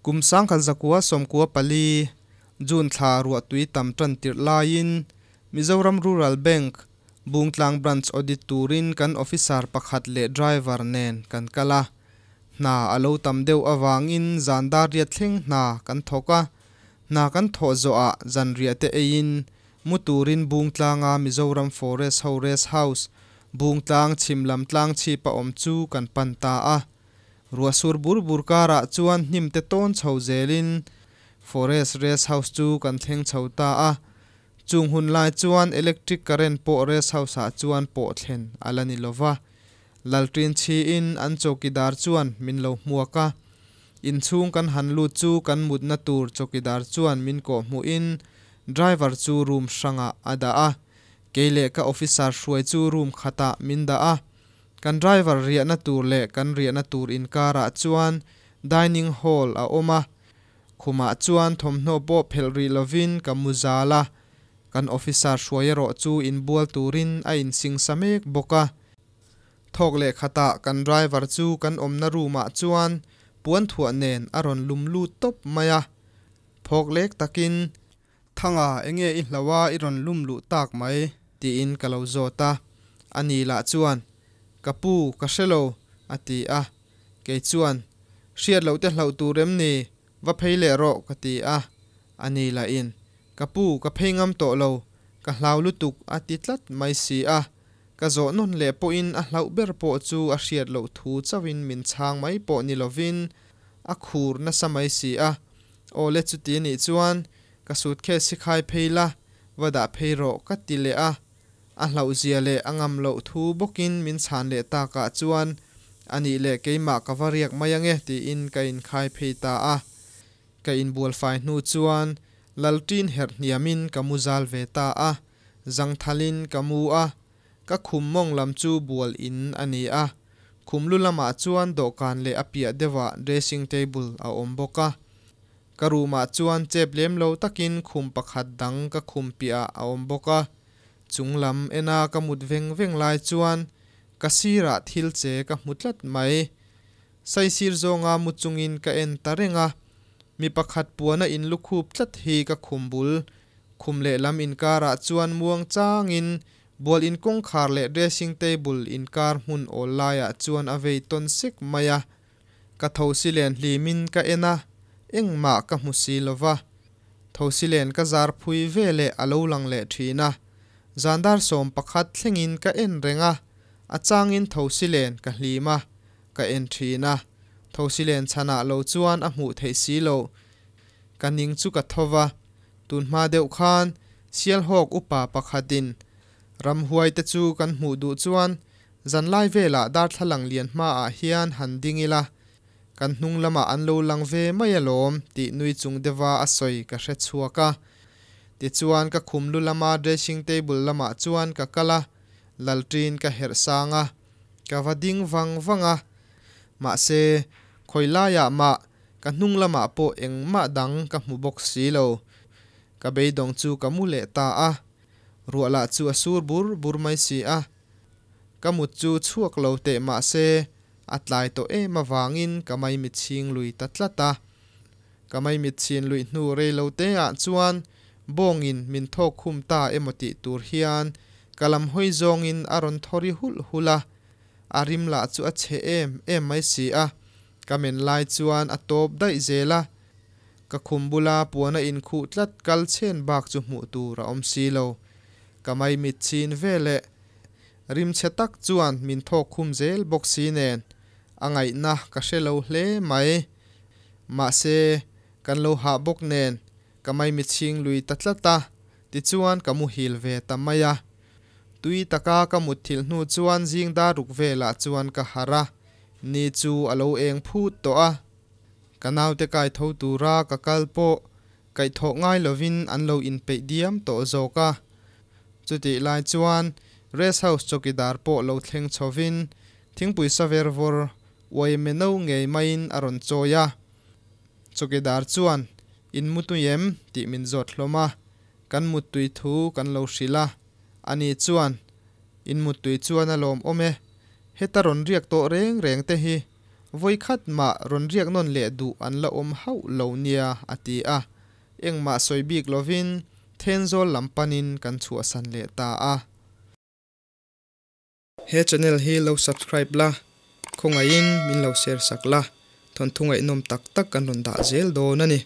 Kum 1994 June thla ruahtui tam tan tirh laiin Mizoram Rural Bank, Bungtlang Branch audit turin kan officer pakhat leh driver nen kan kal a. Hna a lo tam deuh avangin zan dar riat thleng hna kan thawk a. Hna kan thawh zawhah zanriah te eiin mu turin Bungtlanga Mizoram Forest ho Rest House, Bungtlang chhim lam tlang chhipa awm chu kan pan ta a. Ruah sur bur bur karah chuan hnim te tawn chho zelin Forest Rest House chu kan thleng chho ta a. Chung hun lai chuan electric current pawh Rest House ah chuan pawh thlen a la ni lova. Lalṭin chhiin an chawkidar chuan min lo hmuak a. Inchhung kan han lut chu kan mutna tur chawkidar chuan min kawh hmuhin driver chu room hrangah a dah a. Kei leh ka officer hruai chu room khatah min dah a. Kan driver riahna tur leh kan riahna tur inkarah chuan dining hall a awm a. Khumah chuan thawmhnaw pawh phelh rih lovin ka mu zal a. Kan officer hruai erawh chu inbual turin a insingsa mek bawk a. Thawk leh khatah kan driver chu kan awmna room ah chuan puan thuah nen a rawn lum lut tawp mai a. Phawk lek takin, Thanga, enge i hlo a i rawn lum luh tak mai? Tiin ka lo zawt a. Ani lah chuan, Ka pu, ka hre lo, a ti a. Kei chuan, Hriat loh te hlauh tur em ni? Va phei leh rawh, ka ti a. Ani lahin, Ka pu, ka phei ngam tawh lo, ka hlau lutuk, a ti tlat mai si a. Ka zawh nawn leh pawhin a hlauh ber pawh chu a hriat loh thu chauhin min chhang mai pawh ni lovin a khur nasa mai si a. Aw le chuti anih chuan ka suitcase hi khai phei la, va dah phei rawh ka ti leh a. A hlauh zia leh a ngam loh thu bawkin min chhan leh takah chuan anih leh keimah ka va riak mai ange tiin ka inkhai phei ta a. Ka inbual fai hnu chuan Lalṭin herh hniamin ka mu zal ve ta a. Zangthalin ka mu a, ka khum mawng lam chu bual in a ni a. Khum lu lamah chuan dawhkan leh a piah deuhah dressing table a awm bawk a. Ka room ah chuan chep lem lo takin khum pakhat dang ka khum piahah a awm bawk a. Chung lam ena ka mut veng veng lai chuan ka sirah thil che ka hmu tlat mai. Saisir zawnga mu chungin ka en ta reng a, mi pakhat puana in lukhup tlat hi ka khum bul. Khum lehlam inkarah chuan muang changin bual in kawngkhar leh dressing table inkar hmun awl laiah chuan a vei tawn sek mai a. Ka thosilen hlimin ka en a, engmah ka hmu si lo va. Thosilen ka zar phui veleh a lo lang leh thin a. Zandar 11 thlengin ka en reng a, a changin thosilen ka hlim a, ka en thin a. Thosilen chhanah lo chuan a hmuh theih si lo. Ka ning chu ka tho va, tun hma deuh khan Sialhawk upa pakhatin ramhuai te chu kan hmuh duh chuan zanlai velah darthlalang lian hmaah hian han ding ila, kan hnung lamah an lo lang ve mai alawm tih nui chung deuha a sawi ka hre chhuak a. Tichuan ka khum lu lama dressing table lamah chuan ka kal a, Lalṭin ka herh sang a, ka va ding vang vang a. Mahse, khawi laiah mah Ka hnung lamah pawh engmah dang ka hmu bawk si lo. Ka beidawng chu ka mu leh ta a. Ruah lah chu a sur bur bur mai si a. Ka mut chu chhuak lo teh mah se, a tlai tawh em avangin ka maimit chhing lui ta tlat a. Ka maimit chhin luih hnu rei lo te ah chuan bawngin min thawk khum ta emaw tih tur hian ka lam hawi zawngin a rawn thaw ri hulh hulh a. A rim lah chu a chhe em em mai si a. Ka men lai chuan a tawp daih zel a, ka khum bula puan a inkhuh tlat kal chhen bak chu hmuh tur a awm si lo. Ka maimit chhin ve leh rimchhe tak chuan min thawk khum zel bawk si nen a ngaihna ka hre lo hle mai. Mahse, kan lo hah bawk nen ka maimit chhing lui ta tlat a, tichuan ka muhil ve ta mai a. Tui taka ka mutthilh hnu chuan zing dar ruk velah chuan ka harh a, Ni chu a lo eng phut tawh a, ka naute kai tho tura ka kal pawh kaihthawh ngai lovin an lo inpeih diam tawh zawk a. Chutih lai chuan Rest House chawkidar pawh lo thleng chhovin thingpui sa ver vawr uai meno ngei maiin a rawn chawi a. Chawkidar chuan, In mutui em? tih min zawt hlawm a, kan muttui thu kan lo hrilh a. Ani chuan, In muttui chuan a lawmawm e. Heta rawn riak tawh reng reng te hi Vawikhat mah rawn riak nawn leh duh an la awm hauh lo nia a ti a. Engmah sawi bik lovin Thenzawl lam panin kan chhuahsan leh ta a. He channel hi lo subscribe la, khawngaihin min lo share sak la, thawnthu ngaihnawm tak tak kan rawn dah zel dawn a ni.